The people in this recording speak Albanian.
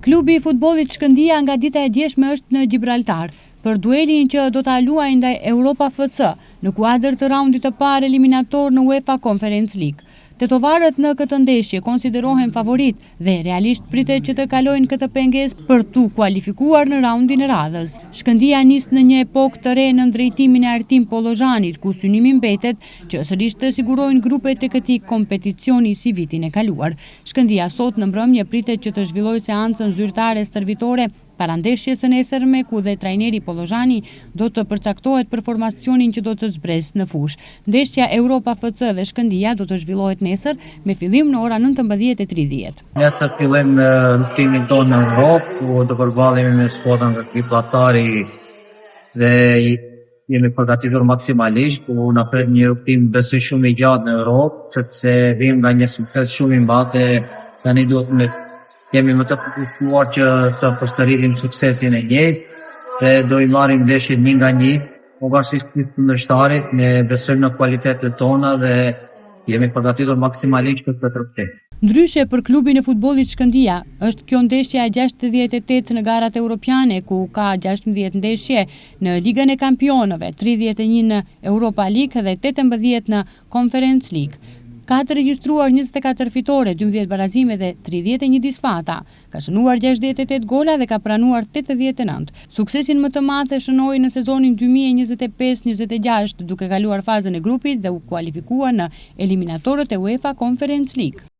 Klubi i futbollit Shkëndija nga dita e djeshme është në Gjibraltar, për duelin që do ta luajë ndaj Europa FC, në kuadër të raundit të parë eliminator në UEFA Conference League. Tetovarët në këtë ndeshje konsiderohen favoritë dhe realisht pritet që të kalojnë këtë pengesë për t'u kualifikuar në raundin e radhës. Shkëndija nis në një epokë të re nën drejtimin e Artim Pollozhanit, ku synimi mbetet që sërish të sigurojnë grupet e këtij kompeticioni si vitin e kaluar. Shkëndija sot në mbrëmje pritet që të zhvillojë seancën zyrtare stërvitore para ndeshjes së nesërme ku dhe trajneri Pollozhani do të përcaktohet për formacionin që do të zbresë në fushë. Ndeshja Europa FC dhe Shkëndija do të zhvillohet nesër me fillim në ora 19:30. Nesër fillojmë rrugëtimin tonë në Europë, ku do përballemi me skuadrën nga Gibraltari dhe jemi përgatitur maksimalisht, ku na pret një rrugëtim besoj shumë i gjatë në Europë, sepse vim nga një sukses shumë i madh dhe tani duhet me jemi më të fokusuar që të përsëritim suksesin e njëjtë dhe do i marrim ndeshjet një nga një, pavarësisht kundërshtarit, ne besojmë në kualitetet tona dhe jemi përgatitur maksimalisht për këtë rrugëtim. Ndryshe për klubin e futbollit Shkëndija, është kjo ndeshja e 68 në garat europiane, ku ka 16 ndeshje në Ligën e Kampionëve, 31 në Europa League dhe 18 në Conference League. Ka të regjistruar 24 fitore, 12 barazime dhe 31 disfata. Ka shënuar 68 gola dhe ka pranuar 89. Suksesin më të madh e shënoi në sezonin 2025-26, duke kaluar fazën e grupit dhe u kualifikua në eliminatorët e UEFA Conference League.